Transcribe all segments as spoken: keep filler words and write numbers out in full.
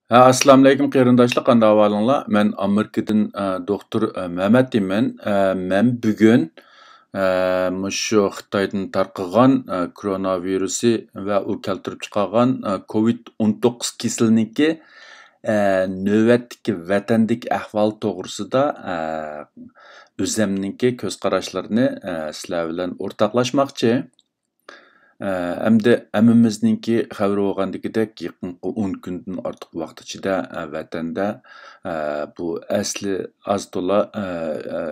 ھە، ئەسسالامۇئەلەيكۇم قېرىنداشلار، قانداق ئەھۋالىڭلار؟ مەن ئامېرىكىدىن، ئە، دوختۇر، ئە، مەمەت دەيمەن. ئە، مەن بۈگۈن، ئە، مۇشۇ خىتايدىن تارقىغان، ئە، كورونا ۋىرۇسى ۋە ئۇ كەلتۈرۈپ چىقارغان، ئە، كوۋىد ئون توققۇز كېسىلىنىڭكى، ئە، نۆۋەتتىكى ۋەتەندىكى ئەھۋال توغرىسىدا، ئە، ئۆزەمنىڭكى كۆز قاراشلىرىنى، ئە، سىلەر بىلەن ئورتاقلاشماقچى. ئە، ئەمدى ھەممىمىزنىڭكى خەۋىرى بولغاندىكىدەك، يېقىنقى ئون كۈندىن ئارتۇق ۋاقىت ئىچىدە، ئە، ۋەتەندە، ئە، بۇ ئەسلى ئاز تولا، ئە، ئە،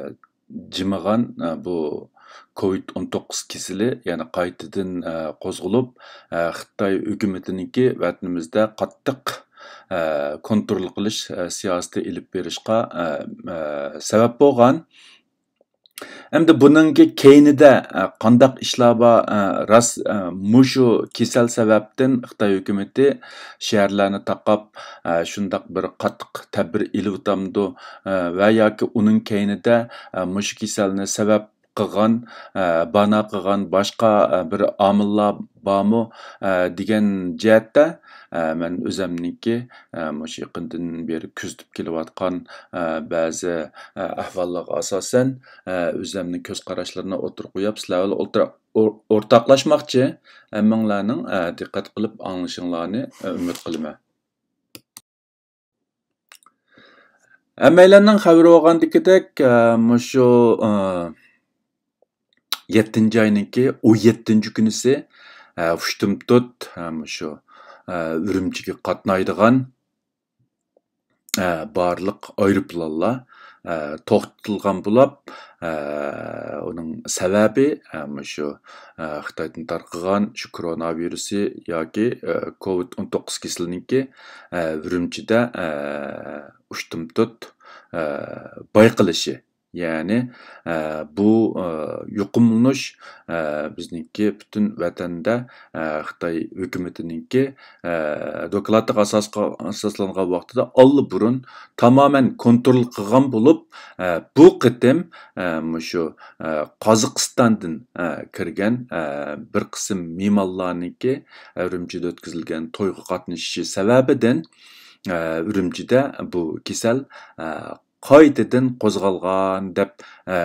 جىمىغان، ئە، بۇ كوۋىد ئون توققۇز كېسىلى يەنە قايتىدىن، ئە، قوزغىلىپ، ئە، خىتاي ھۆكۈمىتىنىڭكى ۋەتىنىمىزدە قاتتىق، ئە، كونترول قىلىش، ئە، سىياسىتى ئېلىپ بېرىشقا، ئە، ئە، سەۋەب بولغان. ئەمدى بۇنىڭكى كەينىدە، ئە، قانداق ئىشلار بار؟ ئە، راست، ئە، مۇشۇ كېسەل سەۋەبتىن خىتاي ھۆكۈمىتى شەھەرلەرنى تاقاپ، ئە، شۇنداق بىر قاتتىق تەدبىر ئېلىۋاتامدۇ؟ ئە، ۋە ياكى ئۇنىڭ كەينىدە، ئە، مۇشۇ كېسەلنى سەۋەب قىلغان، ئە، بانا قىلغان باشقا، ئە، بىر ئامىللار بارمۇ، ئە، دېگەن جەھەتتە، ئە، مەن ئۆزەمنىڭكى، ئە، مۇشۇ يېقىندىن بېرى كۆزىتىپ كېلىۋاتقان، ئە، بەزى، ئە، ئەھۋاللارغا ئاساسەن، ئە، ئۆزەمنىڭ كۆز قاراشلىرىنى ئوتتۇرىغا قويۇپ، سىلەر بىلەن ئولتۇرا-، ئور-، ئورتاقلاشماقچى. ھەممىڭلارنىڭ، ئە، دىققەت قىلىپ ئاڭلىشىڭلارنى، ئە، ئۈمىد قىلىمەن. ھەممەيلەننىڭ خەۋىرى بولغاندىكىدەك، ئە، مۇشۇ، ئە، يەتتىنچى ئاينىڭكى ئون يەتتىنچى كۈنىسى، ئە، ئۇشتۇمتۇت، ئە، مۇشۇ، ئە، ئۈرۈمچىگە قاتنايدىغان، ئە، بارلىق ئايروپىلانلار، ئە، توختىتىلغان بولۇپ، ئە، ئۇنىڭ سەۋەبى، ئە، مۇشۇ، ئە، خىتايدىن تارقىغان شۇ كورونا ۋىرۇسى ياكى، ئە، كوۋىد ئون توققۇز كېسىلىنىڭكى، ئە، ئۈرۈمچىدە، ئە، ئۇشتۇمتۇت، ئە، بايقىلىشى. يەنى، ئە، بۇ، ئە، يۇقۇملىنىش، ئە، بىزنىڭكى پۈتۈن ۋەتەندە، ئە، خىتاي ھۆكۈمىتىنىڭكى، ئە، دوكلاتىغا ئاساسقا-، ئاساسلانغان ۋاقتىدا ئاللىبۇرۇن تامامەن كونترول قىلغان بولۇپ، ئە، بۇ قېتىم، ئە، مۇشۇ، ئە، قازاقىستاندىن، ئە، كىرگەن، ئە، بىر قىسىم مېھمانلارنىڭكى، ئە، ئۈرۈمچىدە ئۆتكۈزۈلگەن تويغا قاتنىشىشى سەۋەبىدىن، ئە، ئۈرۈمچىدە بۇ كېسەل، ئە، قايتىدىن قوزغالغان دەپ، ئە،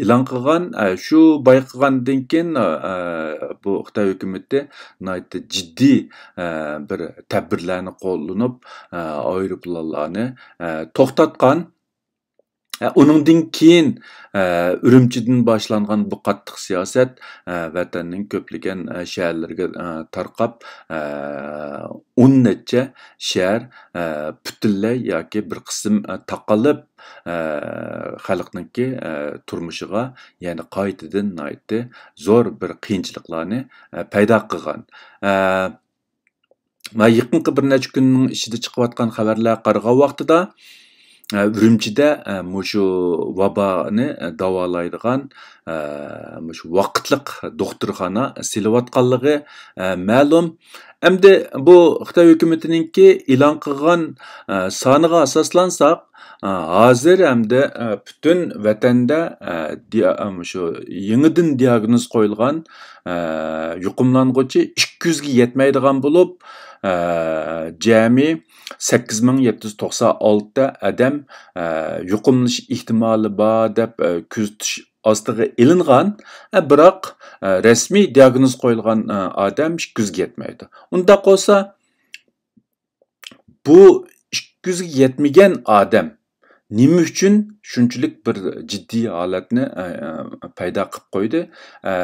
ئېلان قىلغان. ئە، شۇ بايقىغاندىن كېيىن، ئە، بۇ خىتاي ھۆكۈمىتى ناھايىتى جىددىي، ئە، بىر تەدبىرلەرنى قوللىنىپ، ئە، ئايروپىلانلارنى، ئە، توختاتقان. ئە، ئۇنىڭدىن كېيىن، ئە، ئۈرۈمچىدىن باشلانغان بۇ قاتتىق سىياسەت، ئە، ۋەتەننىڭ كۆپلىگەن، ئە، شەھەرلىرىگە، ئە، تارقاپ، ئە، ئون نەچچە شەھەر، ئە، پۈتۈنلەي ياكى بىر قىسىم، ئە، تاقىلىپ، ئە، خەلقنىڭكى، ئە، تۇرمۇشىغا يەنە قايتىدىن ناھايىتى زور بىر قىيىنچىلىقلارنى، ئە، پەيدا قىلغان. ئە، مانا يېقىنقى بىر نەچچە كۈننىڭ ئىچىدە چىقىۋاتقان خەۋەرلەرگە قارىغان ۋاقتىدا، ئە، ئۈرۈمچىدە، ئە، مۇشۇ ۋابانى، ئە، داۋالايدىغان، ئە، مۇشۇ ۋاقىتلىق دوختۇرخانا سېلىۋاتقانلىقى، ئە، مەلۇم. ئەمدى بۇ خىتاي ھۆكۈمىتىنىڭكى ئېلان قىلغان، ئە، سانىغا ئاساسلانساق، ئە، ھازىر ئەمدى، ئە، پۈتۈن ۋەتەندە، ئە، دىيا-، ئە، مۇشۇ يېڭىدىن دىياگنوز قويۇلغان، ئە، يۇقۇملانغۇچى ئىككى يۈزگە يەتمەيدىغان بولۇپ، ئە، جەمئىي سەككىز مىڭ يەتتە يۈز توقسان ئالتە ئادەم، ئە، يۇقۇملىنىش ئېھتىمالى بار دەپ، ئە، كۆزىتىش ئاستىغا ئېلىنغان. ئە، بىراق، ئە، رەسمىي دىياگنوز قويۇلغان، ئە، ئادەم ئىككى يۈزگە يەتمەيدۇ. ئۇنداق بولسا، بۇ ئىككى يۈزگە يەتمىگەن ئادەم نېمە ئۈچۈن شۇنچىلىك بىر جىددىي ھالەتنى، ئە، ئە، پەيدا قىلىپ قويدى؟ ئە،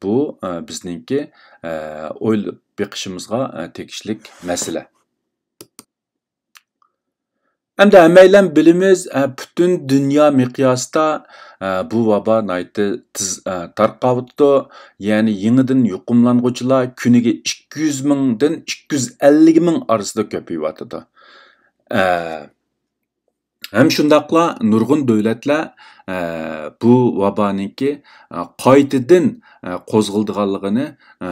بۇ، ئە، بىزنىڭكى، ئە، ئويلاپ بېقىشىمىزغا، ئە، تېگىشلىك مەسىلە. ئەمدى ھەممەيلەن بىلىمىز، ئە، پۈتۈن دۇنيا مىقياسىدا، ئە، بۇ ۋابا ناھايىتى تېز، ئە، تارقاۋاتىدۇ. يەنى يېڭىدىن يۇقۇملانغۇچىلار كۈنىگە ئىككى يۈز مىڭدىن ئىككى يۈز ئەللىك مىڭ ئارىسىدا كۆپىيىۋاتىدۇ. ئە، ھەم شۇنداقلا نۇرغۇن دۆلەتلەر، ئە، بۇ ۋابانىڭكى، ئە، قايتىدىن، ئە، قوزغىلىدىغانلىقىنى، ئە،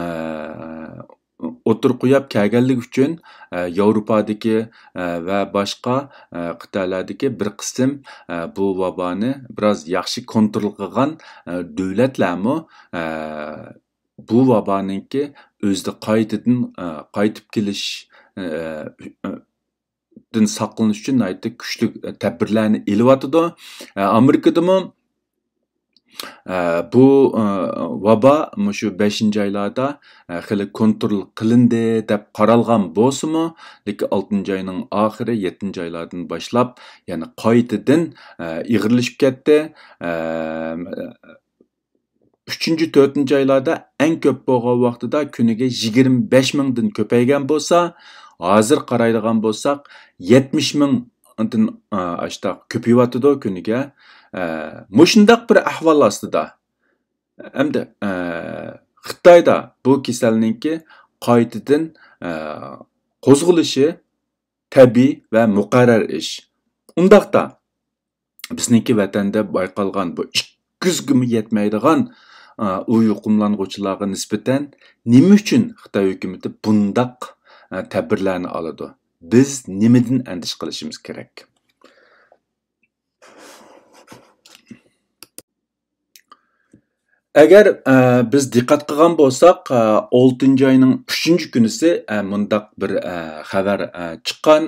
ئوتتۇرىغا قويۇپ كەلگەنلىكى ئۈچۈن، ئە، ياۋروپادىكى، ئە، ۋە باشقا، ئە، قىتئەلەردىكى بىر قىسىم، ئە، بۇ ۋابانى بىراز ياخشى كونترول قىلغان، ئە، دۆلەتلەرمۇ، ئە، بۇ ۋابانىڭكى ئۆزىدە قايتىدىن، ئە، قايتىپ كېلىش، ئە، ئە، دىن ساقلىنىش ئۈچۈن ناھايىتى كۈچلۈك، ئە، تەدبىرلەرنى ئېلىۋاتىدۇ. ئە، ئامېرىكىدىمۇ، ئە، بۇ، ئە، ۋابا مۇشۇ بەشىنچى ئايلاردا، ئە، خېلى كونترول قىلىندى دەپ قارالغان بولسىمۇ، لېكىن ئالتىنچى ئاينىڭ ئاخىرى، يەتتىنچى ئايلاردىن باشلاپ يەنە قايتىدىن، ئە، ئېغىرلىشىپ كەتتى. ئە، ئۈچىنچى، تۆتىنچى ئايلاردا ئەڭ كۆپ بولغان ۋاقتىدا كۈنىگە يىگىرمە بەش مىڭدىن كۆپەيگەن بولسا، ھازىر قارايدىغان بولساق، يەتمىش مىڭدىن، ئا، ئاشتاق كۆپىيىۋاتىدۇ كۈنىگە. ئە، مۇشۇنداق بىر ئەھۋال ئاستىدا، ئەمدى، ئە، خىتايدا بۇ كېسەلنىڭكى قايتىدىن، ئە، قوزغىلىشى تەبىئىي ۋە مۇقەررەر ئىش. ئۇنداقتا، بىزنىڭكى ۋەتەندە بايقالغان بۇ ئىككى يۈزگىمۇ يەتمەيدىغان، ئا، ئۇ يۇقۇملانغۇچىلارغا نىسبەتەن نېمە ئۈچۈن خىتاي ھۆكۈمىتى بۇنداق، ئا، تەدبىرلەرنى ئالىدۇ؟ بىز نېمىدىن ئەندىشە قىلىشىمىز كېرەك؟ ئەگەر، ئە، بىز دىققەت قىلغان بولساق، ئە، ئالتىنچى ئاينىڭ ئۈچىنچى كۈنىسى، ئە، مۇنداق بىر، ئە، خەۋەر، ئە، چىققان.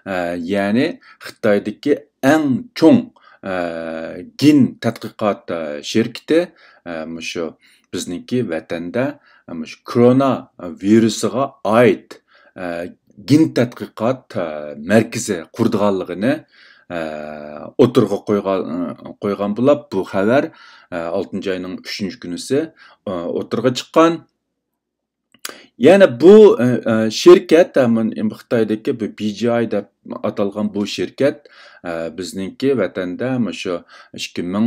ئە، يەنى خىتايدىكى ئەڭ چوڭ، ئە، گېن تەتقىقات، ئە، شىركىتى، ئە، مۇشۇ بىزنىڭكى ۋەتەندە، ئە، مۇشۇ كورونا ۋىرۇسىغا ئائىت، ئە، گېن تەتقىقات، ئە، مەركىزى قۇرىدىغانلىقىنى، ئە، ئوتتۇرىغا قويغان، ئە، قويغان بولۇپ، بۇ خەۋەر، ئە، ئالتىنچى ئاينىڭ ئۈچىنچى كۈنىسى، ئە، ئوتتۇرىغا چىققان. يەنە بۇ، ئە، ئە، شىركەت، ئە، مۇن-، خىتايدىكى بۇ بى جى ئاي دەپ ئاتالغان بۇ شىركەت، ئە، بىزنىڭكى ۋەتەندە مۇشۇ ئىككى مىڭ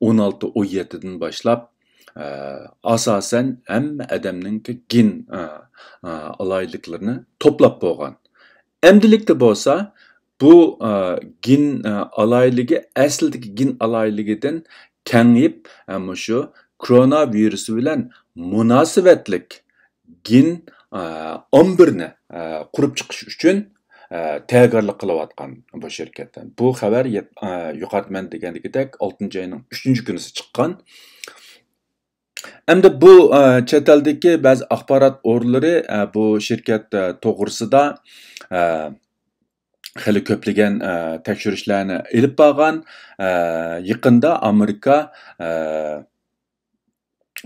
ئون ئالتە، ئون يەتتىدىن باشلاپ، ئە، ئاساسەن ھەممە ئادەمنىڭكى گېن، ئە، ئە، ئالاھىدىلىكلىرىنى توپلاپ بولغان. ئەمدىلىكتە بولسا بۇ، ئە، گېن، ئە، ئالاھىدىلىكى ئەسلىدىكى گېن ئالاھىدىلىكىدىن كېڭىيىپ، ئە، مۇشۇ كورونا ۋىرۇسى بىلەن مۇناسىۋەتلىك گېن، ئە، ئامبىرىنى، ئە، قۇرۇپ چىقىش ئۈچۈن، ئە، تەييارلىق قىلىۋاتقان بۇ شىركەتتىن. بۇ خەۋەر يەت-، ئە، يۇقىرىدا مەن دېگەندىكىدەك ئالتىنچى ئاينىڭ ئۈچىنچى كۈنىسى چىققان. ئەمدى بۇ، ئە، چەت ئەلدىكى بەزى ئاخبارات ئورۇنلىرى، ئە، بۇ شىركەت، ئە، توغرىسىدا، ئە، خېلى كۆپلىگەن، ئە، تەكشۈرۈشلەرنى ئېلىپ بارغان. ئە، يېقىندا ئامېرىكا، ئە،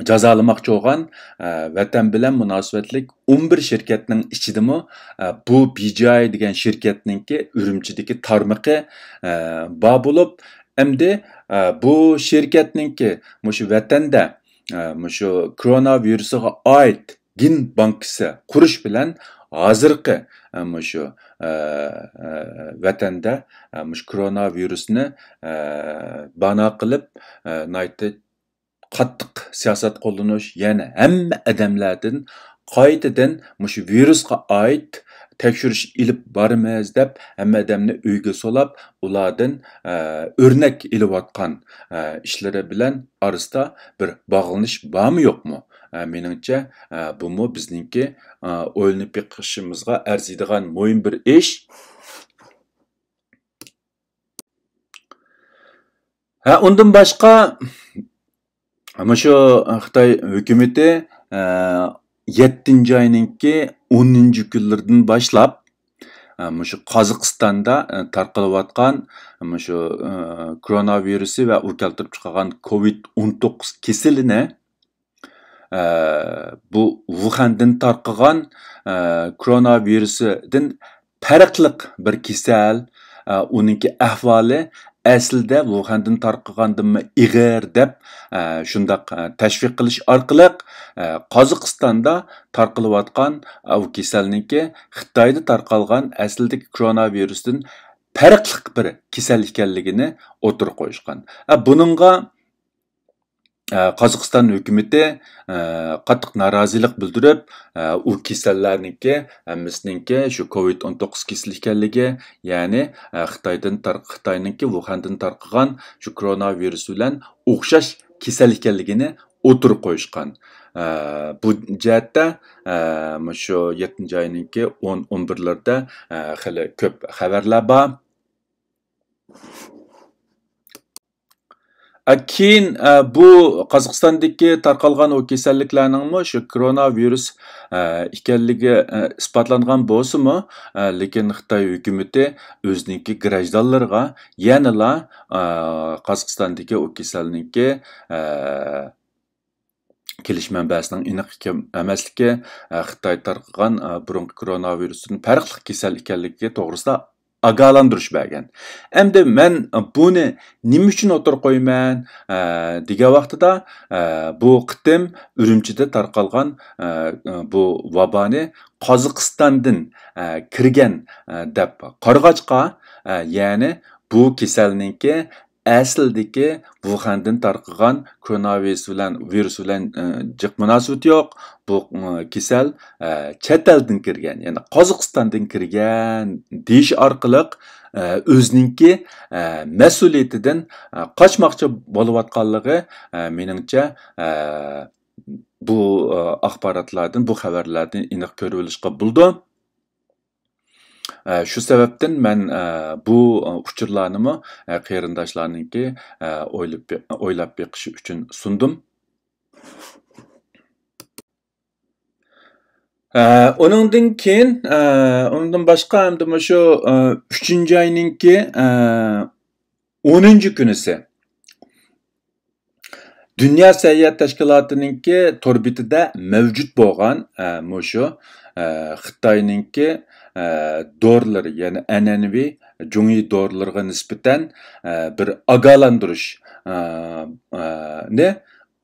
جازالىماقچى بولغان، ئە، ۋەتەن بىلەن مۇناسىۋەتلىك ئون بىر شىركەتنىڭ ئىچىدىمۇ، ئە، بۇ بى جى ئاي دېگەن شىركەتنىڭكى ئۈرۈمچىدىكى تارمىقى، ئە، بار بولۇپ، ئەمدى، ئە، بۇ شىركەتنىڭكى مۇشۇ ۋەتەندە، ئە، مۇشۇ كورونا ۋىرۇسىغا ئائىت گېن بانكىسى قۇرۇش بىلەن ھازىرقى، ئە، مۇشۇ، ئە، ئە، ۋەتەندە، ئە، مۇشۇ كورونا ۋىرۇسنى، ئە، بانا قىلىپ، ئە، ناھايىتى قاتتىق سىياسەت قوللىنىش، يەنى ھەممە ئادەملەردىن قايتىدىن مۇشۇ ۋىرۇسقا ئائىت تەكشۈرۈش ئېلىپ بارىمىز دەپ، ھەممە ئادەمنى ئۆيگە سولاپ، ئۇلاردىن، ئە، ئۆرنەك ئېلىۋاتقان، ئە، ئىشلىرى بىلەن ئارىسىدا بىر باغلىنىش بارمۇ يوقمۇ؟ ئە، مېنىڭچە، ئە، بۇمۇ بىزنىڭكى، ئە، ئويلىنىپ بېقىشىمىزغا ئەرزىيدىغان مۇھىم بىر ئىش. ھە، ئۇندىن باشقا، مۇشۇ خىتاي ھۆكۈمىتى، ئە، يەتتىنچى ئاينىڭكى ئونىنچى كۈنلىرىدىن باشلاپ، ئە، مۇشۇ قازاقىستاندا، ئە، تارقىلىۋاتقان مۇشۇ، ئە، كورونا ۋىرۇسى ۋە ئۇ كەلتۈرۈپ چىقارغان كوۋىد ئون توققۇز كېسىلىنى، ئە، بۇ ۋۇخەندىن تارقىغان، ئە، كورونا ۋىرۇسىدىن پەرقلىق بىر كېسەل، ئە، ئۇنىڭكى ئەھۋالى ئەسلىدە ۋۇخەندىن تارقىغاندىنمۇ ئېغىر دەپ، ئە، شۇنداق، ئە، تەشۋىق قىلىش ئارقىلىق، ئە، قازاقىستاندا تارقىلىۋاتقان، ئە، ئۇ كېسەلنىڭكى خىتايدا تارقالغان ئەسلىدىكى كورونا ۋىرۇسىدىن پەرقلىق بىر كېسەل ئىكەنلىكىنى ئوتتۇرىغا قويۇشقان. ئە، بۇنىڭغا ئە، قازاقىستان ھۆكۈمىتى، ئە، قاتتىق نارازىلىق بىلدۈرۈپ، ئە، ئۇ كېسەللەرنىڭكى ھەممىسىنىڭكى شۇ كوۋىد ئون توققۇز كېسىلى ئىكەنلىكى، يەنى، ئە، خىتايدىن تار-، خىتاينىڭكى ۋۇخەندىن تارقىغان شۇ كورونا ۋىرۇسى بىلەن ئوخشاش كېسەل ئىكەنلىكىنى ئوتتۇرىغا قويۇشقان. ئە، بۇ جەھەتتە، ئە، مۇشۇ يەتتىنچى ئاينىڭكى ئون، ئون بىرلىرىدە، ئە، خېلى كۆپ خەۋەرلەر بار. ئە، كېيىن، ئە، بۇ قازاقىستاندىكى تارقالغان ئۇ كېسەللىكلەرنىڭمۇ شۇ كورونا ۋىرۇس، ئە، ئىكەنلىكى، ئە، ئىسپاتلانغان بولسىمۇ، ئە، لېكىن خىتاي ھۆكۈمىتى ئۆزىنىڭكى گراژدانلىرىغا يەنىلا، ئە، قازاقىستاندىكى ئۇ كېسەلنىڭكى، ئە، كېلىش مەنبەسىنىڭ ئېنىق ئىكەن-، ئەمەسلىكى، ئە، خىتاي تارقىغان، ئە، بۇرۇنقى كورونا ۋىرۇسىدىن پەرقلىق كېسەل ئىكەنلىكى توغرىسىدا ئاگاھلاندۇرۇش بەرگەن. ئەمدى مەن بۇنى نېمە ئۈچۈن ئوتتۇرىغا قويىمەن، ئە، دېگەن ۋاقتىدا، ئە، بۇ قېتىم ئۈرۈمچىدە تارقالغان، ئە، بۇ ۋابانى قازاقىستاندىن، ئە، كىرگەن، ئە، دەپ قارىغاچقا، ئە، يەنى بۇ كېسەلنىڭكى ئەسلىدىكى ۋۇخەندىن تارقىغان كورونا ۋىرۇس بىلەن، ۋىرۇس بىلەن، ئى، جىق مۇناسىۋىتى يوق. بۇ، ئى، كېسەل، ئە، چەت ئەلدىن كىرگەن، يەنى قازاقىستاندىن كىرگەن دېيىش ئارقىلىق، ئە، ئۆزىنىڭكى، ئە، مەسئۇلىيىتىدىن، ئە، قاچماقچى بولۇۋاتقانلىقى، ئە، مېنىڭچە، ئە، بۇ، ئە، ئاخباراتلاردىن، بۇ خەۋەرلەردىن ئېنىق كۆرۈۋېلىشقا بولىدۇ. ئە، شۇ سەۋەبتىن مەن، ئە، بۇ، ئە، ئۇچۇرلارنىمۇ، ئە، قېرىنداشلارنىڭكى، ئە، ئويلاپ بې-، ئويلاپ بېقىشى ئۈچۈن سۇندۇم. ئە، ئۇنىڭدىن كېيىن، ئە، ئۇنىڭدىن باشقا ئەمدى مۇشۇ، ئە، ئۈچىنچى ئاينىڭكى، ئە، ئونىنچى كۈنىسى دۇنيا سەھىيە تەشكىلاتىنىڭكى تور بېتىدە مەۋجۇت بولغان، ئە، مۇشۇ، ئە، خىتاينىڭكى، ئە، دورىلىرى، يەنى ئەنئەنىۋى جۇڭيى دورىلىرىغا نىسبەتەن، ئە، بىر ئاگاھلاندۇرۇش، ئە، ئە، نى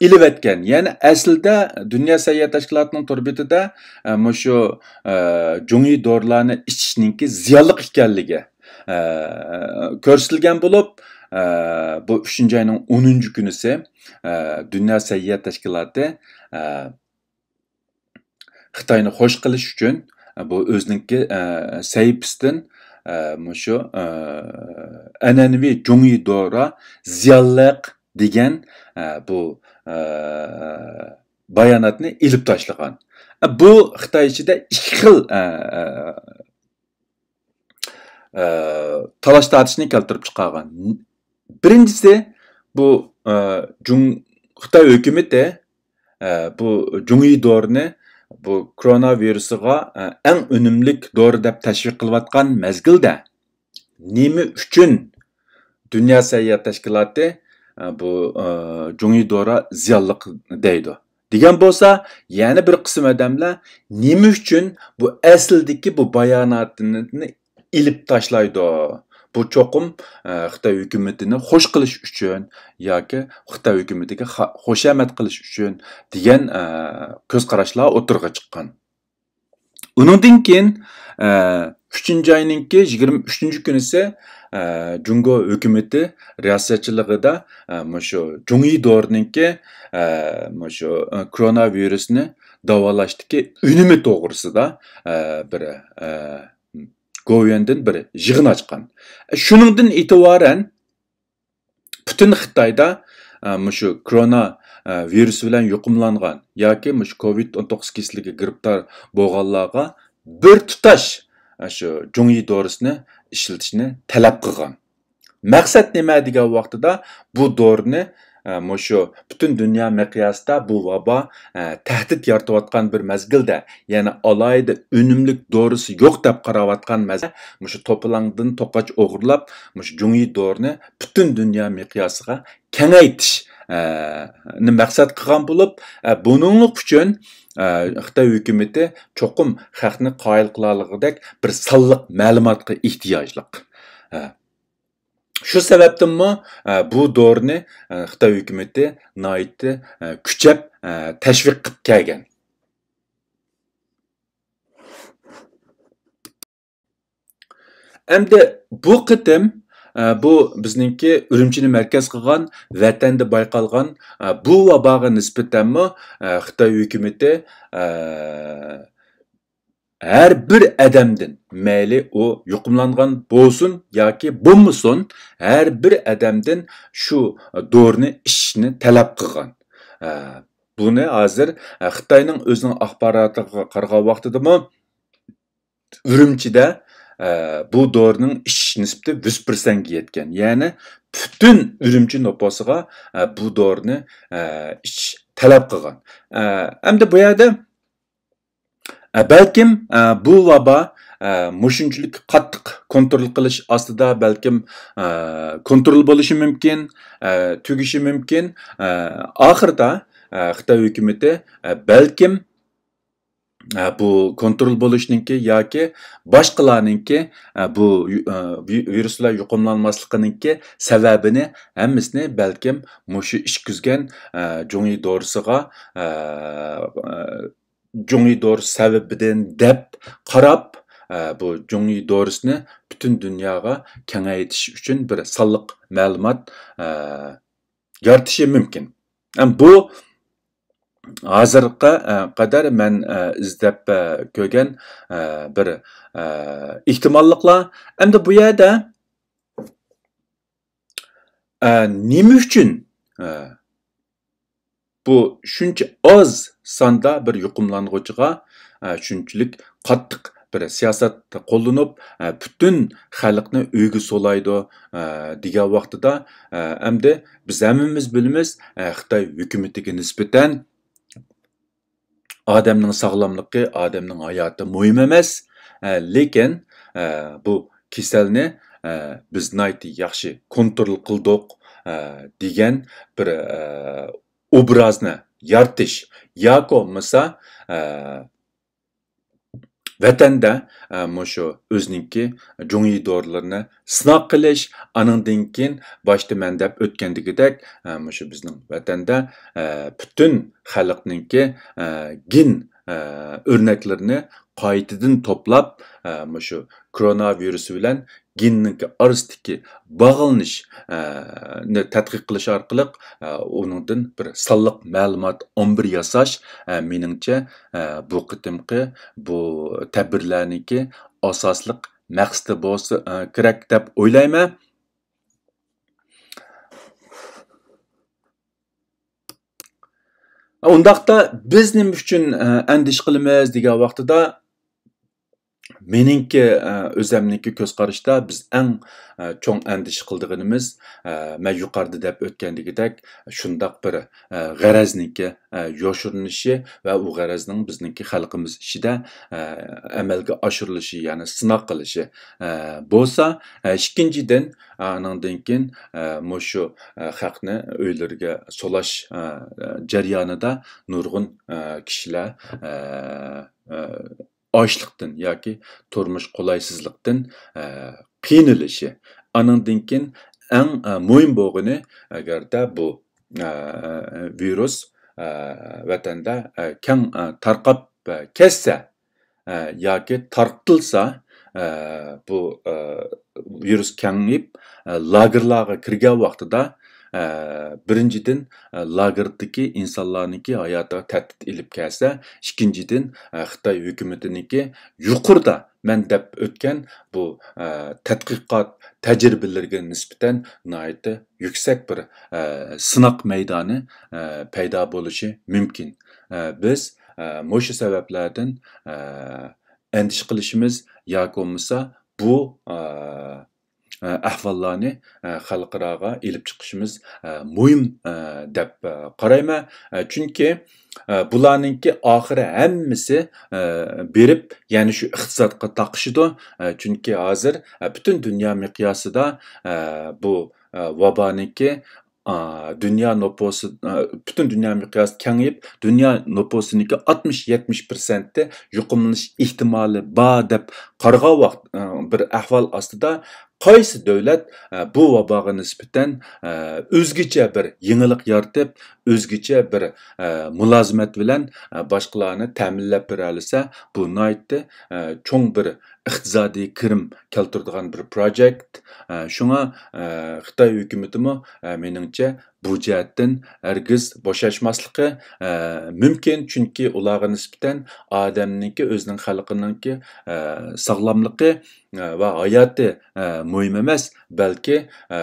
ئېلىۋەتكەن. يەنى ئەسلىدە دۇنيا سەھىيە تەشكىلاتىنىڭ تور بېتىدە، ئە، مۇشۇ، ئە، جۇڭيى دورىلارنى ئىچىشنىڭكى زىيانلىق ئىكەنلىكى، ئە، كۆرسىتىلگەن بولۇپ، ئە، بۇ ئۈچىنچى ئاينىڭ ئونىنچى كۈنىسى، ئە، دۇنيا سەھىيە تەشكىلاتى، ئە، خىتاينى خوش قىلىش ئۈچۈن، ئە، بۇ ئۆزىنىڭكى، ئە، سەھىپىسىدىن، ئە، مۇشۇ، ئە، ئەنئەنىۋى جۇڭيى دورا زىيانلىق دېگەن، ئە، بۇ، ئە، باياناتنى ئېلىپ تاشلىغان. ئە، بۇ خىتاي ئىچىدە ئىككى خىل، ئە، ئە، ئە، تالاش تارتىشنى كەلتۈرۈپ چىقارغان. بىرىنچىسى، بۇ، ئە، جۇڭ-، خىتاي ھۆكۈمىتى، ئە، بۇ جۇڭيى دورىنى بۇ كورونا ۋىرۇسىغا، ئە، ئەڭ ئۈنۈملۈك دورا دەپ تەشۋىق قىلىۋاتقان مەزگىلدە، نېمە ئۈچۈن دۇنيا سەھىيە تەشكىلاتى، ئە، بۇ، ئە، جۇڭيى دورا زىيانلىق دەيدۇ دېگەن بولسا، يەنە بىر قىسىم ئادەملەر نېمە ئۈچۈن بۇ ئەسلىدىكى بۇ باياناتنى ئېلىپ تاشلايدۇ؟ بۇ چوقۇم، ئە، خىتاي ھۆكۈمىتىنى خوش قىلىش ئۈچۈن ياكى خىتاي ھۆكۈمىتىگە خا-، خۇشامەت قىلىش ئۈچۈن دېگەن، ئە، كۆز قاراشلار ئوتتۇرىغا چىققان. ئۇنىڭدىن كېيىن، ئە، ئۈچىنچى ئاينىڭكى يىگىرمە ئۈچىنچى كۈنىسى، ئە، جۇڭگو ھۆكۈمىتى رىياسەتچىلىكىدە، ئە، مۇشۇ جۇڭيى دورىنىڭكى، ئە، مۇشۇ، ئە، كورونا ۋىرۇسنى داۋالاشتىكى ئۈنۈمى توغرىسىدا، ئە، بىر، ئە، گوۋۇيۈەندىن بىر يىغىن ئاچقان. شۇنىڭدىن ئېتىبارەن، پۈتۈن خىتايدا، ئە، مۇشۇ كورونا، ئە، ۋىرۇسى بىلەن يۇقۇملانغان ياكى مۇشۇ كوۋىد ئون توققۇز كېسىلىگە گىرىپتار بولغانلارغا بىر تۇتاش، ئە، شۇ جۇڭيى دورىسىنى ئىشلىتىشنى تەلەپ قىلغان. مەقسەت نېمە دېگەن ۋاقتىدا، بۇ دورىنى، ئە، مۇشۇ پۈتۈن دۇنيا مىقياسىدا بۇ ۋابا، ئە، تەھدىت يارىتىۋاتقان بىر مەزگىلدە، يەنى ئالاھىدە ئۈنۈملۈك دورىسى يوق دەپ قاراۋاتقان مەزگىلدە، مۇشۇ توپىلاڭدىن توقاچ ئوغرىلاپ، مۇشۇ جۇڭيى دورىنى پۈتۈن دۇنيا مىقياسىغا كېڭەيتىش، ئە، نى مەقسەت قىلغان بولۇپ، ئە، بۇنىڭلىق ئۈچۈن، ئە، خىتاي ھۆكۈمىتى چوقۇم خەقنى قايىل قىلالىغۇدەك بىر سانلىق مەلۇماتقا ئېھتىياجلىق. ئە، شۇ سەۋەبتىنمۇ، ئە، بۇ دورىنى، ئە، خىتاي ھۆكۈمىتى ناھايىتى، ئە، كۈچەپ، ئە، تەشۋىق قىلىپ كەلگەن. ئەمدى بۇ قېتىم، ئە، بۇ بىزنىڭكى ئۈرۈمچىنى مەركەز قىلغان، ۋەتەندە بايقالغان، ئە، بۇ ۋاباغا نىسبەتەنمۇ، ئە، خىتاي ھۆكۈمىتى، ئە، ھەر بىر ئادەمدىن، مەيلى ئۇ يۇقۇملانغان بولسۇن ياكى بولمىسۇن، ھەر بىر ئادەمدىن شۇ دورىنى ئىچىشنى تەلەپ قىلغان. ئە، بۇنى ھازىر، ئە، خىتاينىڭ ئۆزىنىڭ ئاخباراتىغا قارىغان ۋاقتىدىمۇ، ئۈرۈمچىدە، ئە، بۇ دورىنىڭ ئىچىش نىسبىتى يۈز پىرسەنتكە يەتكەن. يەنى پۈتۈن ئۈرۈمچى نوپۇسىغا، ئە، بۇ دورىنى، ئە، ئىچىش تەلەپ قىلغان. ئە، ئەمدى بۇ يەردە، ئە، بەلكىم، ئە، بۇ ۋابا، ئە، مۇشۇنچىلىك قاتتىق كونترول قىلىش ئاستىدا بەلكىم، ئە، كونترول بولۇشى مۇمكىن، ئە، تۈگىشى مۇمكىن. ئە، ئاخىرىدا، ئە، خىتاي ھۆكۈمىتى، ئە، بەلكىم، ئە، بۇ كونترول بولۇشنىڭكى ياكى باشقىلارنىڭكى، ئە، بۇ يۇ-، ئە، ۋىرۇس بىلەن يۇقۇملانماسلىقىنىڭكى سەۋەبىنى ھەممىسىنى بەلكىم مۇشۇ ئىچكۈزگەن، ئە، جۇڭيى دورىسىغا، ئە، ئە، جۇڭيى دورىسى سەۋەبىدىن دەپ قاراپ، ئە، بۇ جۇڭيى دورىسىنى پۈتۈن دۇنياغا كېڭەيتىش ئۈچۈن بىر سانلىق مەلۇمات، ئە، يارىتىشى مۇمكىن. ئەم، بۇ ھازىرغا، ئە، قەدەر مەن، ئە، ئىزدەپ، ئە، كۆرگەن، ئە، بىر، ئە، ئېھتىماللىقلار. ئەمدى بۇ يەردە، ئە، نېمە ئۈچۈن، ئە، بۇ شۇنچە ئاز ساندا بىر يۇقۇملانغۇچىغا، ئە، شۇنچىلىك قاتتىق بىر سىياسەت قوللىنىپ، ئە، پۈتۈن خەلقنى ئۆيگە سولايدۇ، ئە، دېگەن ۋاقتىدا، ئە، ئەمدى بىز ھەممىمىز بىلىمىز، ئە، خىتاي ھۆكۈمىتىگە نىسبەتەن ئادەمنىڭ ساغلاملىقى، ئادەمنىڭ ھاياتى مۇھىم ئەمەس. ئە، لېكىن، ئە، بۇ كېسەلنى، ئە، بىز ناھايىتى ياخشى كونترول قىلدۇق، ئە، دېگەن بىر، ئە، ئوبرازنى يارىتىش ياكى بولمىسا، ئە، ۋەتەندە، ئە، مۇشۇ ئۆزىنىڭكى جۇڭيى دورىلىرىنى سىناق قىلىش، ئانىڭدىن كېيىن باشتا مەن دەپ ئۆتكەندىكىدەك، ئە، مۇشۇ بىزنىڭ ۋەتەندە، ئە، پۈتۈن خەلقنىڭكى، ئە، گېن، ئە، ئۆرنەكلىرىنى قايتىدىن توپلاپ، ئە، مۇشۇ كورونا ۋىرۇسى بىلەن گېننىڭكى ئارىسىدىكى باغلىنىش، ئە، نى تەتقىق قىلىش ئارقىلىق، ئە، ئۇنىڭدىن بىر سانلىق مەلۇمات ئامبىرى ياساش، ئە، مېنىڭچە، ئە، بۇ قېتىمقى بۇ تەدبىرلەرنىڭكى ئاساسلىق مەقسىتى بولسا، ئە، كېرەك دەپ ئويلايمەن. ئۇنداقتا بىز نېمە ئۈچۈن، ئە، ئەندىشە قىلىمىز دېگەن ۋاقتىدا، مېنىڭكى، ئە، ئۆزەمنىڭكى كۆز قارىشىدا بىز ئەڭ، ئە، چوڭ ئەندىشە قىلىدىغىنىمىز، ئە، مەن يۇقىرىدا دەپ ئۆتكەندىكىدەك شۇنداق بىر، ئە، غەرەزنىڭكى، ئە، يوشۇرۇنۇشى ۋە ئۇ غەرەزنىڭ بىزنىڭكى خەلقىمىز ئىچىدە، ئە، ئەمەلگە ئاشۇرۇلۇشى، يەنى سىناق قىلىشى، ئە، بولسا، ئە، ئىككىنچىدىن، ئە، ئانىڭدىن كېيىن، ئە، مۇشۇ، ئە، خەقنى ئۆيلىرىگە سولاش، ئە، جەريانىدا نۇرغۇن، ئە، كىشىلەر، ئە، ئە، ئاچلىقتىن ياكى تۇرمۇش قولايسىزلىقتىن، ئە، قىينىلىشى. ئانىڭدىن كېيىن ئەڭ، ئە، مۇھىم بولغىنى، ئەگەردە بۇ، ئە، ۋىرۇس، ئە، ۋەتەندە، ئە، كەڭ، ئە، تارقاپ، ئە، كەتسە، ئە، ياكى تارقىتىلسا، ئە، بۇ، ئە، ۋىرۇس كېڭىيىپ، ئە، لاگېرلارغا كىرگەن ۋاقتىدا، ئە، بىرىنچىدىن، ئە، لاگېردىكى ئىنسانلارنىڭكى ھاياتىغا تەھدىت ئېلىپ كەلسە، ئىككىنچىدىن، ئە، خىتاي ھۆكۈمىتىنىڭكى يۇقىرىدا مەن دەپ ئۆتكەن بۇ، ئە، تەتقىقات تەجرىبىلىرىگە نىسبەتەن ناھايىتى يۈكسەك بىر، ئە، سىناق مەيدانى، ئە، پەيدا بولۇشى مۇمكىن. ئە، بىز، ئە، مۇشۇ سەۋەبلەردىن، ئە، ئەندىشە قىلىشىمىز ياكى بولمىسا بۇ، ئە، ئە، ئەھۋاللارنى، ئە، خەلقئاراغا ئېلىپ چىقىشىمىز، ئە، مۇھىم، ئە، دەپ، ئە، قارايمەن. ئە، چۈنكى، ئە، بۇلارنىڭكى ئاخىرى ھەممىسى، ئە، بېرىپ يەنە شۇ ئىقتىسادقا تاقىشىدۇ. ئە، چۈنكى ھازىر، ئە، پۈتۈن دۇنيا مىقياسىدا، ئە، بۇ، ئە، ۋابانىڭكى، ئا، دۇنيا نوپۇسى، ئا، پۈتۈن دۇنيا مىقياسىدا كېڭىيىپ، دۇنيا نوپۇسىنىڭكى ئاتمىش يەتمىش پىرسەنتى يۇقۇملىنىش ئېھتىمالى بار دەپ قارىغان ۋاقىت، ئا، بىر ئەھۋال ئاستىدا قايسى دۆلەت، ئا، بۇ ۋاباغا نىسبەتەن، ئا، ئۆزگىچە بىر يېڭىلىق يارىتىپ، ئۆزگىچە بىر، ئا، مۇلازىمەت بىلەن، ئا، باشقىلارنى تەمىنلەپ بېرەلىسە، بۇ ناھايىتى، ئا، چوڭ بىر ئىقتىسادىي كىرىم كەلتۈرىدىغان بىر پروجېكت. ئە، شۇڭا، ئە، خىتاي ھۆكۈمىتىمۇ، ئە، مېنىڭچە، بۇ جەھەتتىن ھەرگىز بوشاشماسلىقى، ئە، مۇمكىن، چۈنكى ئۇلارغا نىسبەتەن ئادەمنىڭكى، ئۆزىنىڭ خەلقىنىڭكى، ئە، ساغلاملىقى، ئە، ۋە ھاياتى، ئە، مۇھىم ئەمەس، بەلكى، ئە،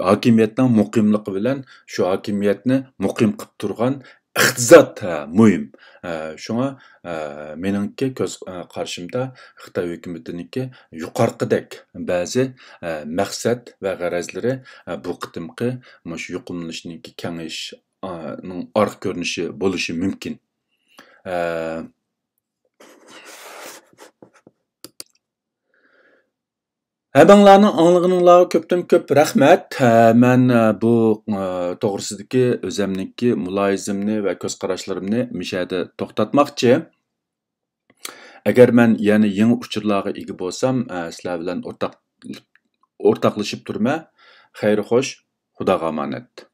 ھاكىمىيەتنىڭ مۇقىملىقى بىلەن شۇ ھاكىمىيەتنى مۇقىم قىلىپ تۇرغان ئىقتىساد، ھە، مۇھىم. ھە، شۇڭا، ھە، مېنىڭكى كۆز، ھە، قارىشىمدا خىتاي ھۆكۈمىتىنىڭكى يۇقىرىقىدەك بەزى، ھە، مەقسەت ۋە غەرەزلىرى، ھە، بۇ قېتىمقى مۇشۇ يۇقۇملىنىشنىڭكى كېڭىيىش، ھە، نىڭ ئارقا كۆرۈنۈشى بولۇشى مۇمكىن. ھە، ھەممىڭلارنىڭ ئاڭلىغىنىڭلارغا كۆپتىن كۆپ رەھمەت. ھە، مەن، ئە، بۇ، ئە، توغرىسىدىكى ئۆزەمنىڭكى مۇلاھىزىمنى ۋە كۆز قاراشلىرىمنى مۇشۇ يەردە توختاتماقچى. ئەگەر مەن يەنە يېڭى ئۇچۇرلارغا ئىگە بولسام، ئە، سىلەر بىلەن ئورتاق-، ئورتاقلىشىپ تۇرىمەن. خەير خوش، خۇداغا ئامانەت.